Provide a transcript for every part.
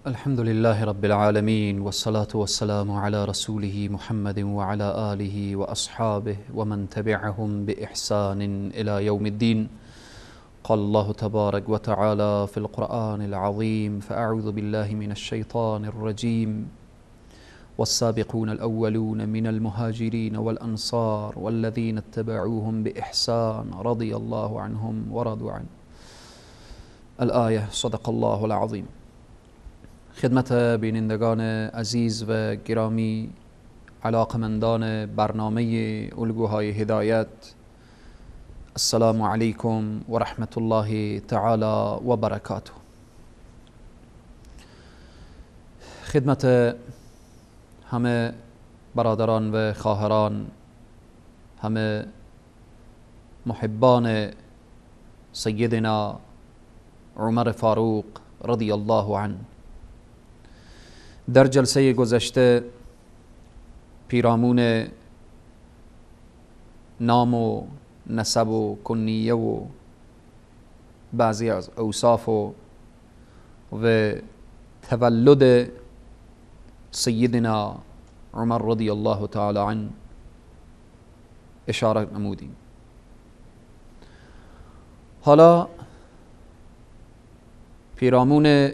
الحمد لله رب العالمين، والصلاة والسلام على رسوله محمد وعلى آله وأصحابه ومن تبعهم بإحسان إلى يوم الدين. قال الله تبارك وتعالى في القرآن العظيم: فأعوذ بالله من الشيطان الرجيم، والسابقون الأولون من المهاجرين والأنصار والذين اتبعوهم بإحسان رضي الله عنهم ورضوا عنه. الآية. صدق الله العظیم. خدمت بینندگان عزیز و گرامی، علاقمندان برنامه الگوهای هدایت، السلام علیکم و رحمت الله تعالی و برکاته. خدمت همه برادران و خواهران، همه محبان سیدنا عمر فاروق رضی الله عنه، در جلسه گذشته پیرامون نام و نسب و کنیه و بعضی از اوصاف و تولد سیدنا عمر رضی الله تعالی عنه اشاره نمودیم. حالا پیرامون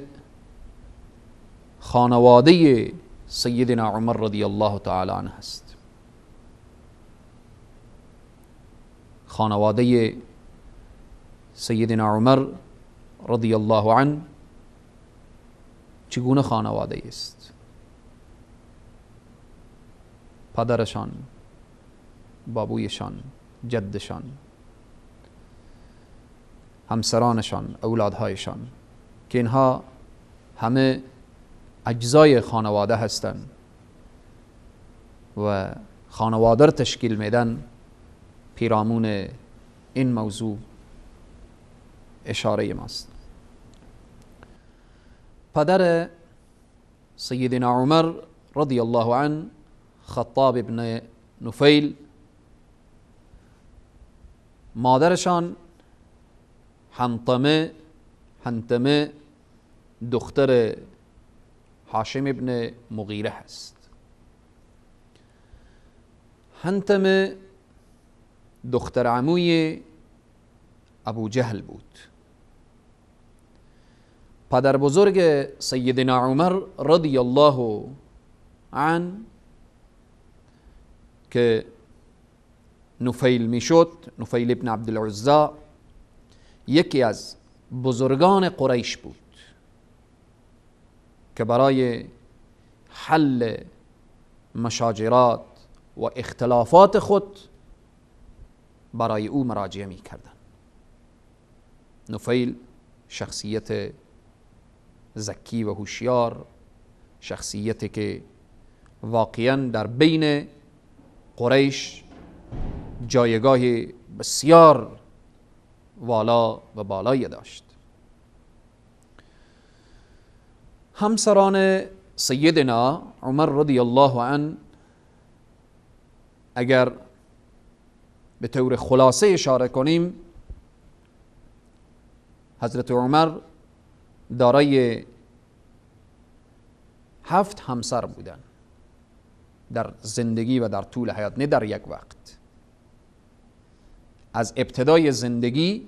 خانواده سیدنا عمر رضی الله تعالی عنه هست. خانواده سیدنا عمر رضی الله عنه چگونه خانواده است؟ پدرشان، بابویشان، جدشان، همسرانشان، اولادهایشان، که اینها همه اجزای خانواده هستند و خانواده را تشکیل میدن. پیرامون این موضوع اشاره ماست. پدر سیدنا عمر رضی الله عنه خطاب ابن نفیل، مادرشان حنطمه دختر هاشم ابن مغیره هست. حنطمه دختر عموی ابو جهل بود. پدر بزرگ سیدنا عمر رضی الله عنه که نفیل میشد، نفیل ابن عبدالعزا، یکی از بزرگان قریش بود که برای حل مشاجرات و اختلافات خود برای او مراجعه می کردن. نفیل شخصیت ذکی و هوشیار، شخصیتی که واقعا در بین قریش جایگاه بسیار والا و بالایی داشت. همسران سیدنا عمر رضی الله عنه اگر به طور خلاصه اشاره کنیم، حضرت عمر دارای 7 همسر بودند در زندگی و در طول حیات، نه در یک وقت. از ابتدای زندگی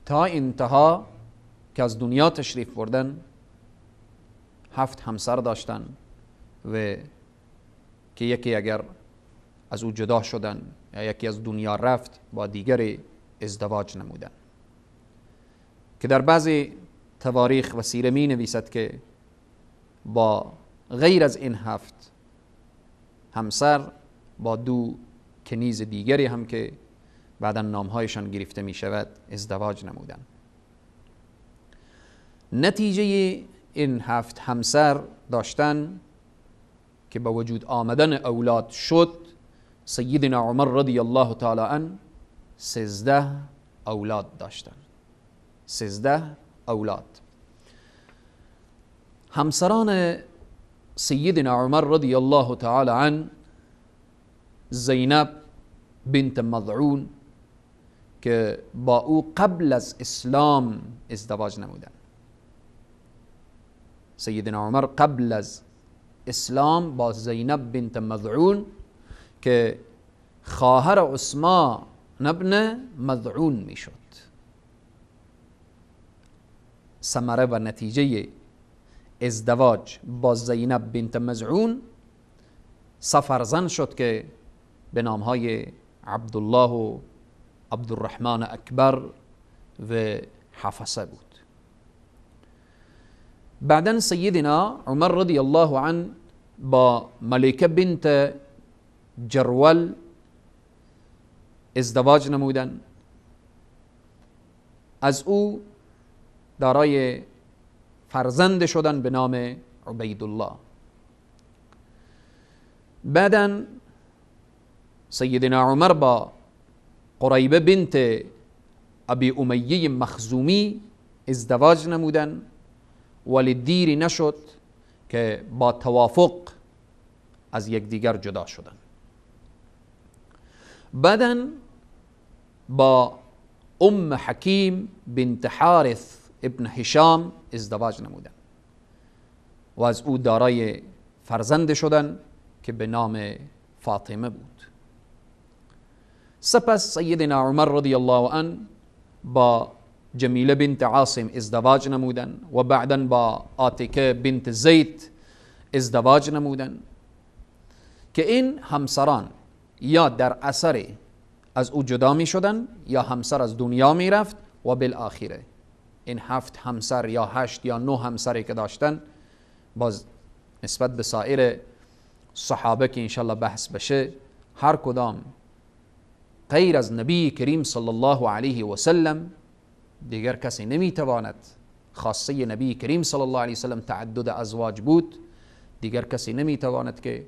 تا انتها که از دنیا تشریف بردن 7 همسر داشتن و که یکی اگر از او جدا شدن یا یکی از دنیا رفت با دیگری ازدواج نمودن، که در بعضی تواریخ و سیره می نویسد که با غیر از این 7 همسر با 2 کنیز دیگری هم که بعدا نامهایشان گرفته می شود ازدواج نمودن. نتیجه این 7 همسر داشتن که با وجود آمدن اولاد شد، سیدنا عمر رضی الله تعالی عنه 13 اولاد داشتن. 13 اولاد. همسران سیدنا عمر رضی الله تعالی عنه زینب بنت مضعون که با او قبل از اسلام ازدواج نمودن. سیدنا عمر قبل از اسلام با زینب بنت مظعون که خواهر عثمان ابن مظعون میشد. ثمره و نتیجه ازدواج با زینب بنت مظعون سه فرزند شد که به نامهای عبدالله و عبدالرحمن اکبر و حفصه بود. بعدا سیدنا عمر رضی الله عنه با ملیکه بنت جرول ازدواج نمودن. از او دارای فرزند شدن به نام عبیدالله. بعدا سیدنا عمر با قریبه بنت ابی امیه مخزومی ازدواج نمودن، ولی دیری نشد که با توافق از یکدیگر جدا شدن. بعدا با ام حکیم بنت حارث ابن هشام ازدواج نمودن و از او دارای فرزند شدن که به نام فاطمه بود. سپس سیدنا عمر رضی الله عنه با جمیله بنت عاصم ازدواج نمودن و بعدا با آتکه بنت زید ازدواج نمودن که این همسران یا در اثر از او جدا می شدن یا همسر از دنیا می رفت و بالآخره این 7 همسر یا 8 یا 9 همسری که داشتن باز نسبت به سایر صحابه که انشالله بحث بشه، هر کدام غیر از نبی کریم صلی الله علیه و سلم دیگر کسی نمیتواند، خاصه نبی کریم صلی الله علیه و سلم تعدد ازواج بود، دیگر کسی نمیتواند که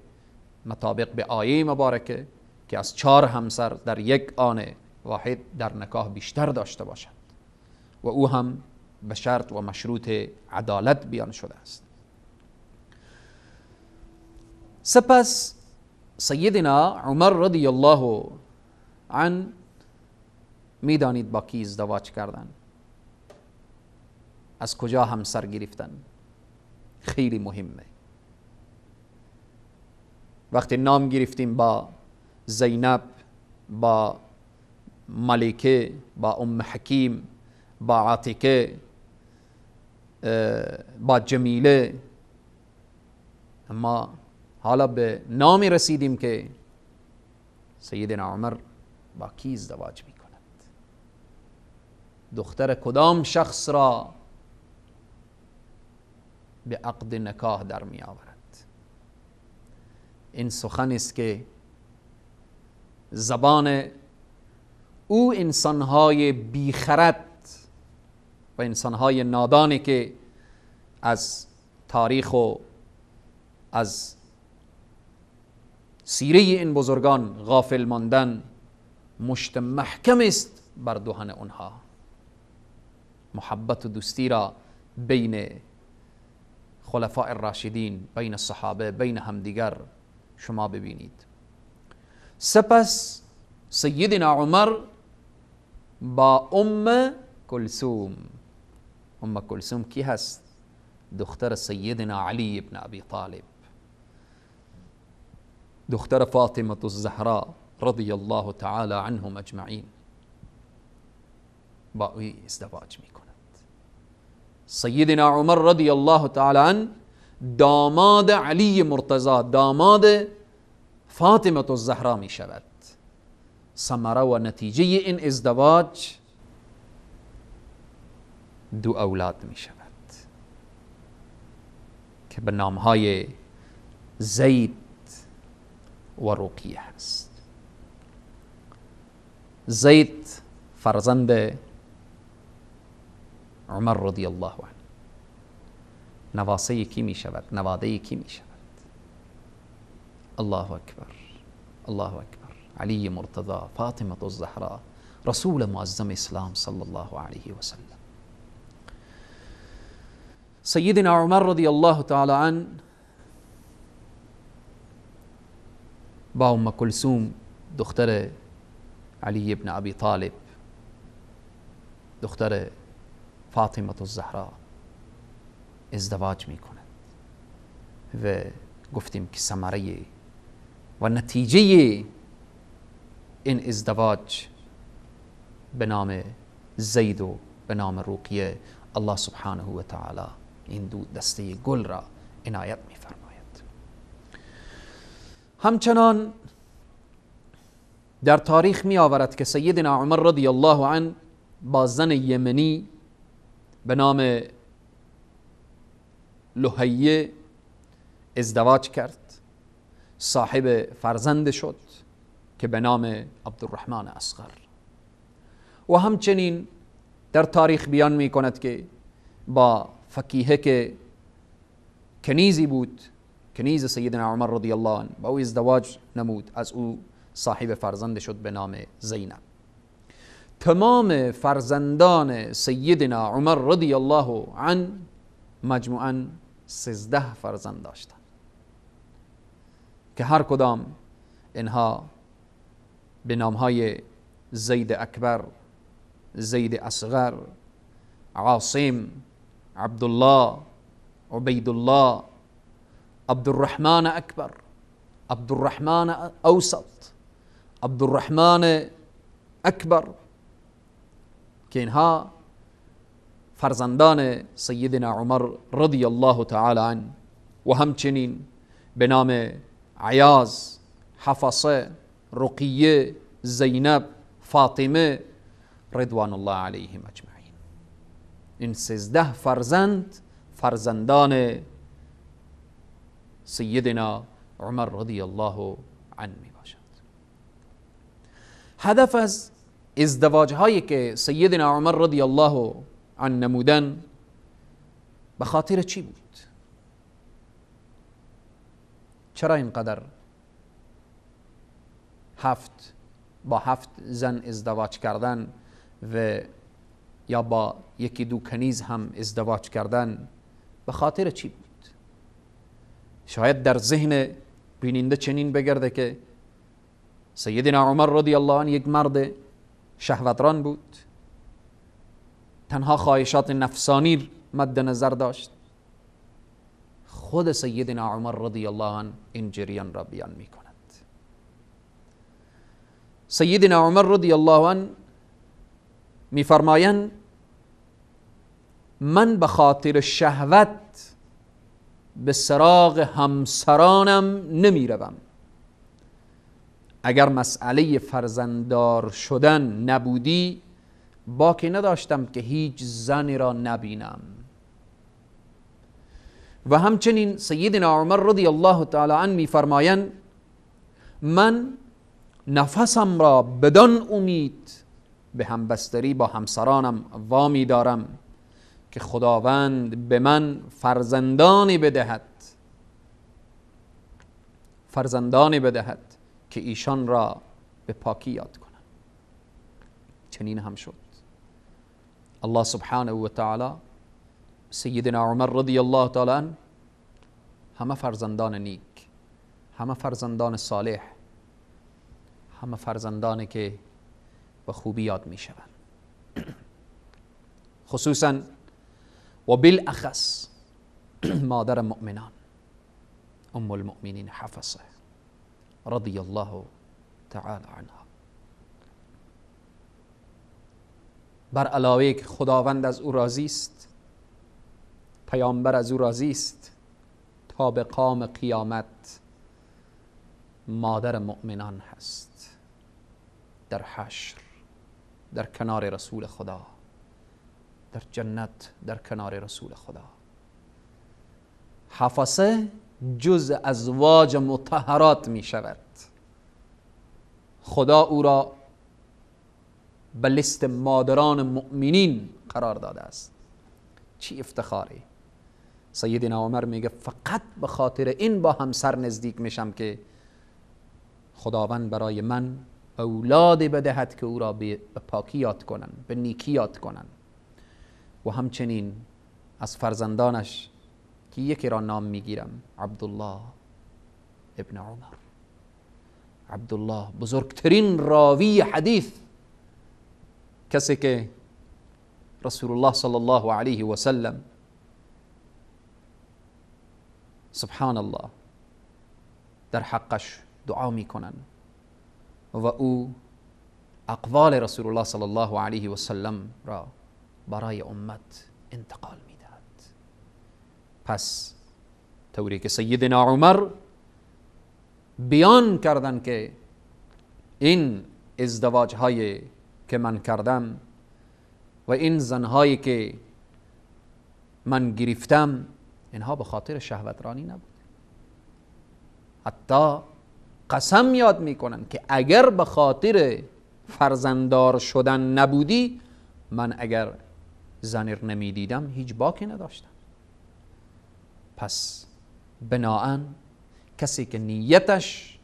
مطابق به آیه مبارکه که از 4 همسر در یک آن واحد در نکاح بیشتر داشته باشد و او هم به شرط و مشروط عدالت بیان شده است. سپس سیدنا عمر رضی الله عنه میدانید با کی ازدواج کردن، از کجا همسر گرفتن؟ خیلی مهمه. وقتی نام گرفتیم با زینب، با ملیکه، با ام حکیم، با عاتکه، با جمیله، اما حالا به نامی رسیدیم که سیدنا عمر با کی ازدواج میکند، دختر کدام شخص را به عقد نکاح در می آورد. این سخن است که زبان او انسانهای بیخرد و انسانهای نادانی که از تاریخ و از سیره این بزرگان غافل ماندن، مشت محکم است بر دهن آنها. محبت و دوستی را بین خلفاء الراشدین، بین صحابه، بین همدیگر شما ببینید. سپس سیدنا عمر با ام کلثوم. ام کلثوم کی هست؟ دختر سیدنا علی ابن ابی طالب، دختر فاطمة الزهراء رضی الله تعالی عنهم اجمعین، با او ازدواج میکند. سیدنا عمر رضی الله تعالی عنه داماد علی مرتضی، داماد فاطمة الزهرا می شود. ثمره و نتیجه این ازدواج 2 اولاد می شود که به نامهای زید و رقیه هست. زید فرزند عمر رضی الله عنه، نواسه کی می شود؟ نواده کی می شود؟ الله اکبر، الله اکبر. علی مرتضی، فاطمة الزهراء، رسول معظم اسلام صلی الله علیه و سلم. سیدنا عمر رضی الله تعالی عنه با ام کلثوم دختر علی ابن ابی طالب، دختر فاطمة الزهراء ازدواج می کند. و گفتیم که ثمره و نتیجه این ازدواج به نام زید و به نام رقیه، الله سبحانه و تعالی این دو دسته گل را عنایت می‌فرماید. همچنان در تاریخ می آورد که سیدنا عمر رضی الله عنه با زن یمنی به نام لحیه ازدواج کرد، صاحب فرزند شد که به نام عبدالرحمن اصغر. و همچنین در تاریخ بیان می کند که با فقیهه که کنیزی بود، کنیز سیدنا عمر رضی الله عنه، با او ازدواج نمود، از او صاحب فرزند شد به نام زینب. تمام فرزندان سیدنا عمر رضی الله عنه مجموعاً 13 فرزند داشتند که هر کدام اینها به نامهای زید اکبر، زید اصغر، عاصم، عبدالله، عبیدالله، عبدالرحمن اکبر، عبدالرحمن اوسط، عبدالرحمن اکبر، که اینها فرزندان سیدنا عمر رضی الله تعالی عنه. و همچنین به نام عیاض، حفصه، رقیه، زینب، فاطمه رضوان الله علیهم اجمعین. این 13 فرزند فرزندان سیدنا عمر رضی الله عنه می باشد. هدف از ازدواج هایی که سیدنا عمر رضی الله عنه نمودن به خاطر چی بود؟ چرا اینقدر با 7 زن ازدواج کردن و یا با یکی دو کنیز هم ازدواج کردن به خاطر چی بود؟ شاید در ذهن بیننده چنین بگرده که سیدنا عمر رضی الله عنه یک مرد شهوتران بود، تنها خواهشات نفسانی مد نظر داشت. خود سیدنا عمر رضی الله عنه این جریان را بیان می کند. سیدنا عمر رضی الله عنه می فرمایند من به خاطر شهوت به سراغ همسرانم نمی روم. اگر مسئله فرزنددار شدن نبودی باکی نداشتم که هیچ زنی را نبینم. و همچنین سیدنا عمر رضی الله تعالی عنه میفرمایند من نفسم را بدان امید به همبستری با همسرانم وامی دارم که خداوند به من فرزندانی بدهد، فرزندانی بدهد که ایشان را به پاکی یاد کنم. چنین هم شد. الله سبحانه و تعالی سیدنا عمر رضی الله تعالی عنه همه فرزندان نیک، همه فرزندان صالح، همه فرزندانی که به خوبی یاد می شوند، خصوصا و بالاخص مادر مؤمنان ام المؤمنین حفصه رضی الله تعالی عنها. بر علاوه که خداوند از او راضی است، پیامبر از او راضی است، تا به قام قیامت مادر مؤمنان هست، در حشر در کنار رسول خدا، در جنت در کنار رسول خدا. حفصه جز ازواج مطهرات می شود. خدا او را به لیست مادران مؤمنین قرار داده است. چی افتخاری! سیدنا عمر میگه فقط به خاطر این با همسر نزدیک میشم که خداوند برای من اولاد بدهد که او را به پاکی یاد کنن، به نیکی یاد کنن. و همچنین از فرزندانش که یکی را نام میگیرم، عبدالله ابن عمر. عبدالله بزرگترین راوی حدیث، کسی که رسول الله صلی الله علیه و سلم سبحان الله در حقش دعا میکنن و او اقوال رسول الله صلی الله علیه و سلم را برای امت انتقال میدهد. پس طوری که سیدنا عمر بیان کردن که این ازدواج های که من کردم و این زنهایی که من گرفتم، اینها به خاطر شهوت رانی نبود. حتی قسم یاد میکنن که اگر به خاطر فرزنددار شدن نبودی، من اگر زن رو نمیدیدم هیچ باکی نداشتم. پس بناهن کسی که نیتش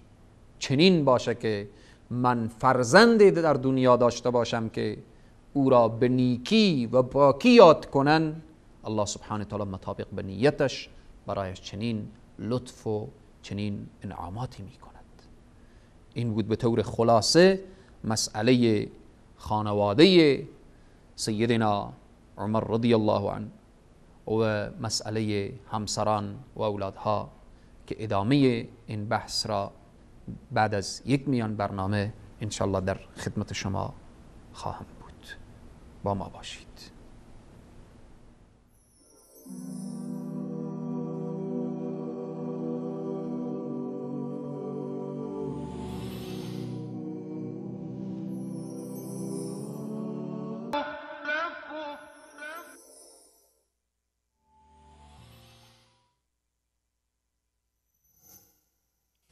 چنین باشه که من فرزندی در دنیا داشته باشم که او را به نیکی و پاکی یاد کنن، الله سبحانه تعالی مطابق به نیتش برایش چنین لطف و چنین انعاماتی می کند. این بود به طور خلاصه مسئله خانواده سیدنا عمر رضی الله عنه و مسئله همسران و اولادها که ادامه این بحث را بعد از یک میان برنامه انشالله در خدمت شما خواهم بود. با ما باشید.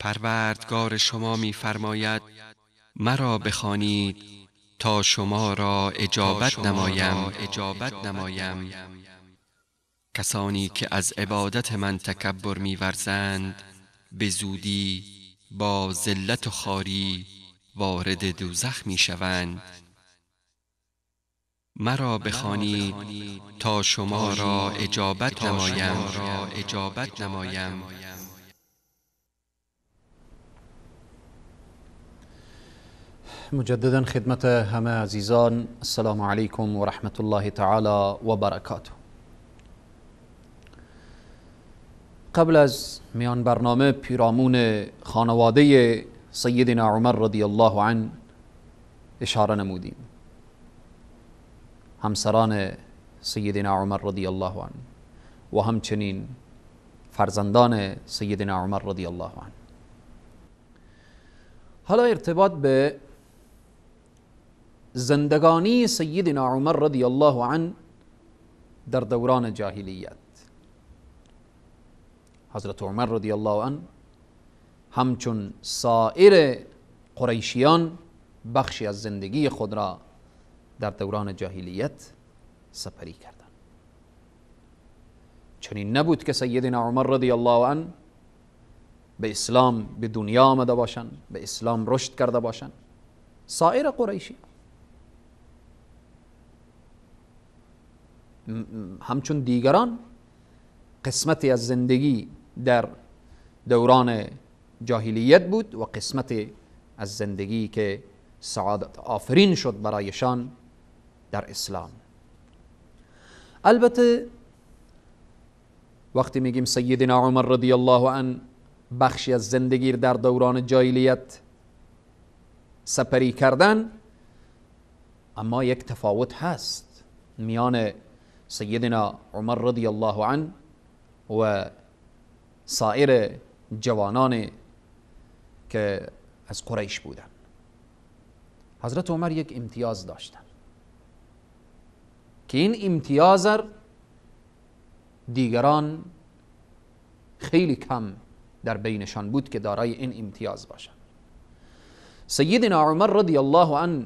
پروردگار شما می فرماید مرا بخوانید تا شما را اجابت نمایم. کسانی که از عبادت من تکبر می ورزند به زودی با ذلت و خواری وارد دوزخ می شوند. مرا بخوانید تا شما را اجابت نمایم. مجددا خدمت همه عزیزان، السلام علیکم و رحمت الله تعالی و برکاته. قبل از میان برنامه پیرامون خانواده سیدنا عمر رضی الله عنه اشاره نمودیم. همسران سیدنا عمر رضی الله عنه و همچنین فرزندان سیدنا عمر رضی الله عنه. حالا ارتباط به زندگانی سیدنا عمر رضی الله عنه در دوران جاهلیت. حضرت عمر رضی الله عنه همچون سایر قریشیان بخشی از زندگی خود را در دوران جاهلیت سپری کردند. چنین نبود که سیدنا عمر رضی الله عنه به اسلام به دنیا آمده باشند، به اسلام رشد کرده باشند. سایر قریشی همچون دیگران قسمتی از زندگی در دوران جاهلیت بود و قسمتی از زندگی که سعادت آفرین شد برایشان در اسلام. البته وقتی میگیم سیدنا عمر رضی الله عنه بخشی از زندگی در دوران جاهلیت سپری کردن، اما یک تفاوت هست میان سیدنا عمر رضی الله عنه و سایر جوانان که از قریش بودن. حضرت عمر یک امتیاز داشتن که این امتیاز دیگران خیلی کم در بینشان بود که دارای این امتیاز باشند. سیدنا عمر رضی الله عنه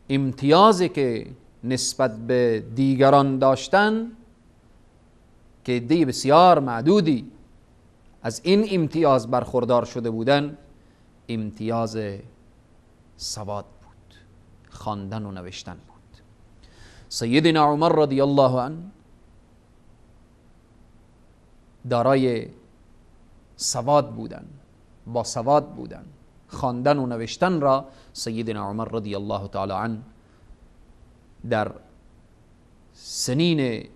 امتیازی که نسبت به دیگران داشتن که عده بسیار معدودی از این امتیاز برخوردار شده بودن، امتیاز سواد بود، خواندن و نوشتن بود. سیدنا عمر رضی الله عنه دارای سواد بودن، با سواد بودن، خواندن و نوشتن را سیدنا عمر رضی الله تعالی عنه در سنین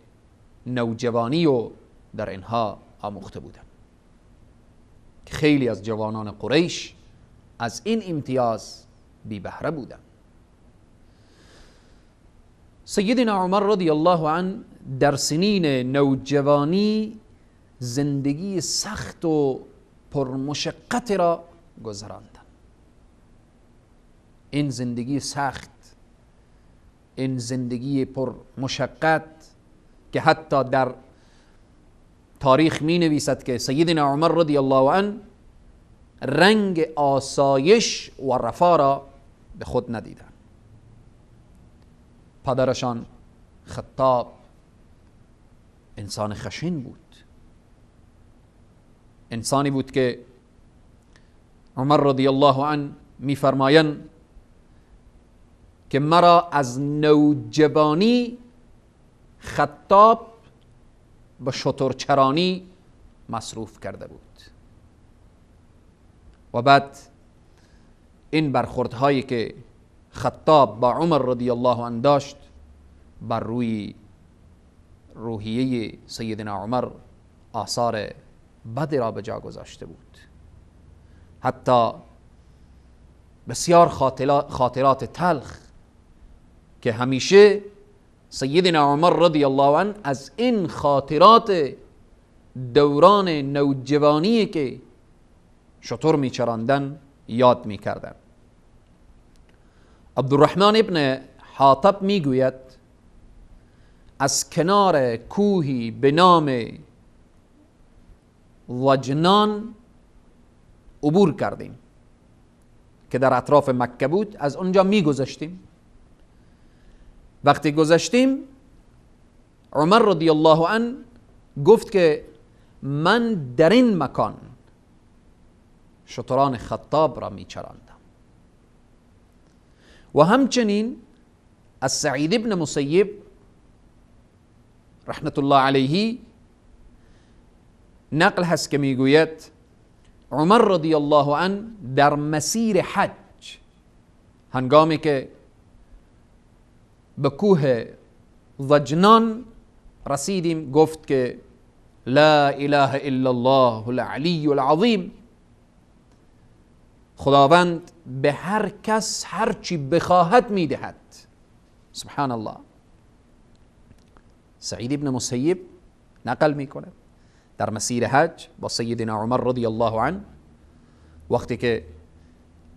نوجوانی و در اینها آموخته بودن. خیلی از جوانان قریش از این امتیاز بی بهره بودند. سیدنا عمر رضی الله عنه در سنین نوجوانی زندگی سخت و پرمشقت را گذراندند. این زندگی سخت، این زندگی پرمشقت که حتی در تاریخ می نویسد که سیدنا عمر رضی الله عنه رنگ آسایش و رفاه را به خود ندیدند. پدرشان خطاب انسان خشن بود، انسانی بود که عمر رضی الله عنه میفرمایند که مرا از نوجوانی خطاب به شترچرانی مصروف کرده بود. و بعد این برخوردهایی که خطاب با عمر رضی الله عنه داشت بر روی روحیه سیدنا عمر آثار بد را به جا گذاشته بود. حتی بسیار خاطرات تلخ که همیشه سیدنا عمر رضی الله عنه از این خاطرات دوران نوجوانی که شتر میچراندن یاد میکردن. عبدالرحمن ابن حاطب میگوید از کنار کوهی به نام وجنان عبور کردیم که در اطراف مکه بود، از اونجا میگذشتیم. وقتی گذشتیم عمر رضی الله عنه گفت که من در این مکان شتران خطاب را میچراندم. و همچنین از سعید ابن مسیب رحمت الله علیه نقل هست که میگوید عمر رضی الله عنه در مسیر حج هنگامی که به کوه ضجنان رسیدیم گفت که لا اله الا الله العلی العظیم، خداوند به هر کس هرچی بخواهد میدهد. سبحان الله. سعید ابن مسیب نقل میکنه در مسیر حج با سیدنا عمر رضی الله عنه وقتی که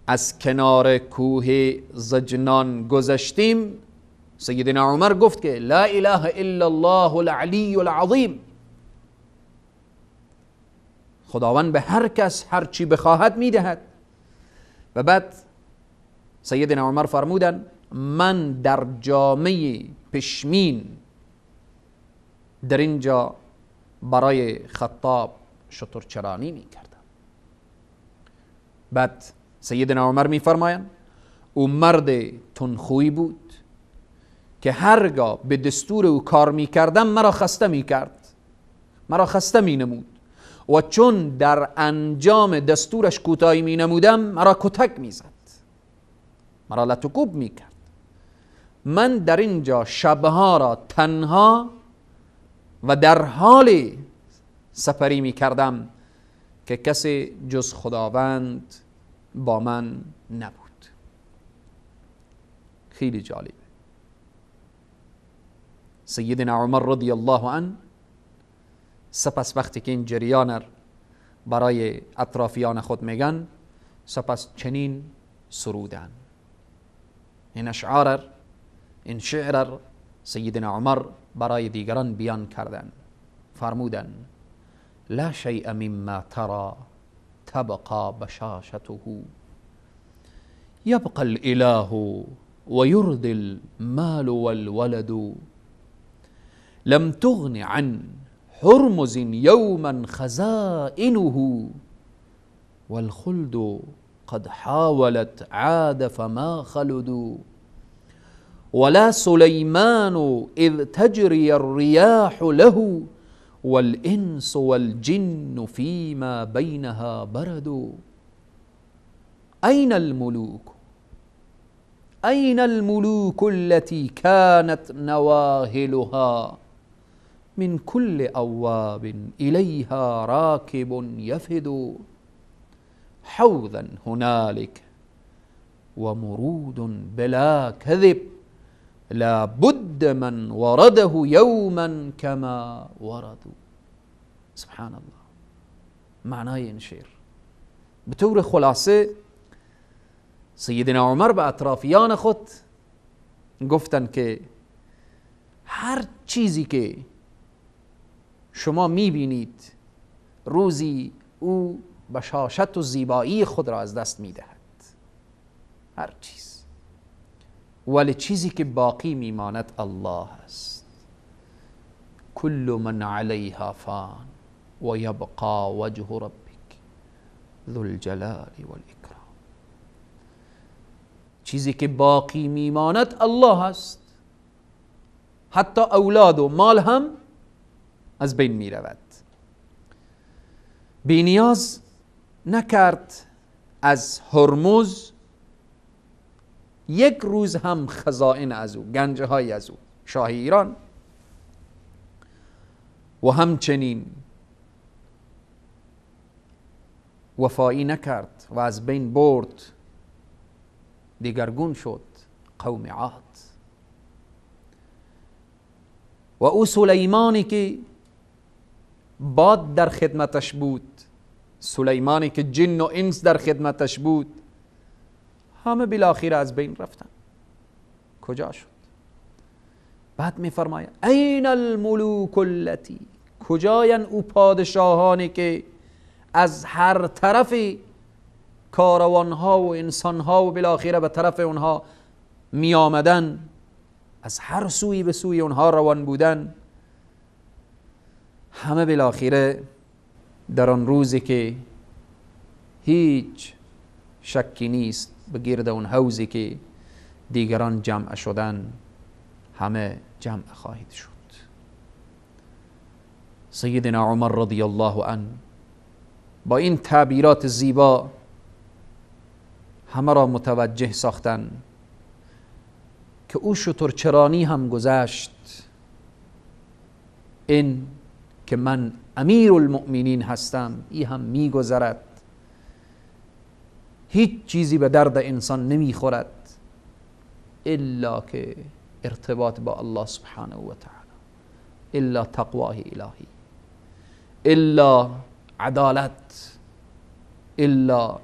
از کنار کوه زجنان گذشتیم سیدنا عمر گفت که لا اله الا الله العلی العظیم، خداوند به هر کس هرچی بخواهد میدهد. و بعد سیدنا عمر فرمودن من در جامعه پشمین در اینجا برای خطاب شترچرانی میکردم. بعد سیدنا عمر میفرمایند او مرد تنخویی بود که هرگاه به دستور او کار میکردم مرا خسته میکرد، مرا خسته مینمود و چون در انجام دستورش کوتاهی مینمودم مرا کتک میزد، مرا لتکوب میکرد. من در اینجا شبها را تنها و در حال سفری میکردم که کسی جز خداوند با من نبود. خیلی جالبه. سیدنا عمر رضی الله عنه سپس وقتی که این جریان برای اطرافیان خود میگن سپس چنین سرودن، این اشعار، این شعر سیدنا عمر برای دیگران بیان کردن. فرمودن لا شیء مما ترى تبقى بشاشته يبقى الاله ويرضي المال والولد لم تغن عن هرمز يوما خزائنه والخلد قد حاولت عاد فما خلدوا ولا سليمان إذ تجري الرياح له والإنس والجن فيما بينها بردوا أين الملوك أين الملوك التي كانت نواهلها من كل أواب إليها راكب يفد حوضا هنالك ومرود بلا كذب لا بد من ورده يوما كما وردوا. سبحان الله. معنای این شعر به طور خلاصه سیدنا عمر به اطرافیان خود گفتن که هر چیزی که شما میبینید روزی او بشاشت و زیبایی خود را از دست میدهد، هر چیز، ولی چیزی که باقی میماند الله است. کل من علیها فان و یبقى وجه ربک ذو الجلال والاکرام. چیزی که باقی میماند الله است، حتی اولاد و مال هم از بین میرود. بی نیاز نکرد از هرمز یک روز هم خزائن از او، گنجهای از او، شاه ایران، و همچنین وفایی نکرد و از بین برد، دیگرگون شد قوم عاد. و او سلیمانی که باد در خدمتش بود، سلیمانی که جن و انس در خدمتش بود، همه بالاخره از بین رفتن. کجا شد؟ بعد میفرماید این الملوک التی، کجاین او پادشاهانی که از هر طرف کاروانها و انسانها و بالاخره به طرف اونها می آمدن، از هر سوی به سوی اونها روان بودن، همه بالاخره در آن روزی که هیچ شکی نیست به گرد اون حوضی که دیگران جمع شدن، همه جمع خواهید شد. سیدنا عمر رضی الله عنه با این تعبیرات زیبا همه را متوجه ساختن که او شترچرانی هم گذشت، این که من امیر المؤمنین هستم ای هم میگذرد، هیچ چیزی به درد انسان نمیخورد الا که ارتباط با الله سبحانه و تعالی، الا تقواه الهی، الا عدالت، الا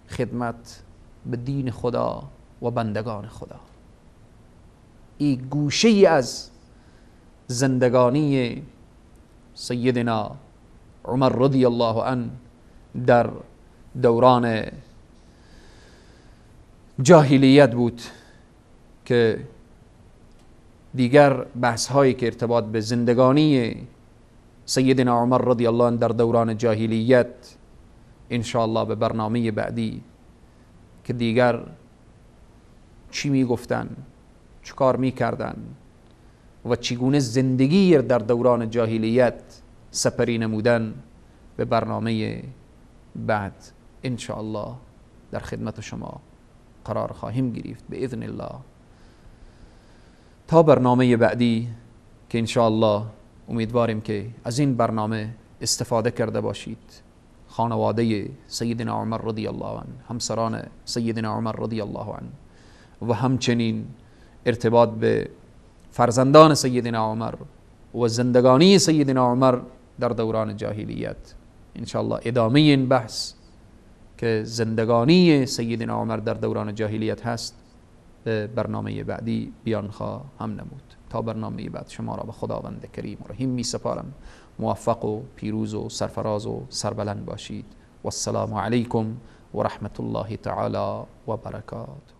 خدمت به دین خدا و بندگان خدا. این گوشه از زندگانی سیدنا عمر رضی الله عنه در دوران جاهلیت بود که دیگر بحث هایی که ارتباط به زندگانی سیدنا عمر رضی الله عنه در دوران جاهلیت انشاءالله به برنامه بعدی که دیگر چی میگفتن، چی کار میکردن و چگونه زندگی در دوران جاهلیت سپری نمودن، به برنامه بعد انشاءالله در خدمت شما قرار خواهیم گرفت باذن الله. تا برنامه بعدی که انشاءالله امیدواریم که از این برنامه استفاده کرده باشید، خانواده سیدنا عمر رضی الله عنه، همسران سیدنا عمر رضی الله عنه و همچنین ارتباط به فرزندان سیدنا عمر و زندگانی سیدنا عمر در دوران جاهلیت. انشاءالله ادامه این بحث که زندگانی سیدنا عمر در دوران جاهلیت هست به برنامه بعدی بیان خواهم نمود. تا برنامه بعد شما را به خداوند کریم و رحیم می سپارم. موفق و پیروز و سرفراز و سربلند باشید. والسلام علیکم و رحمت الله تعالی و برکاته.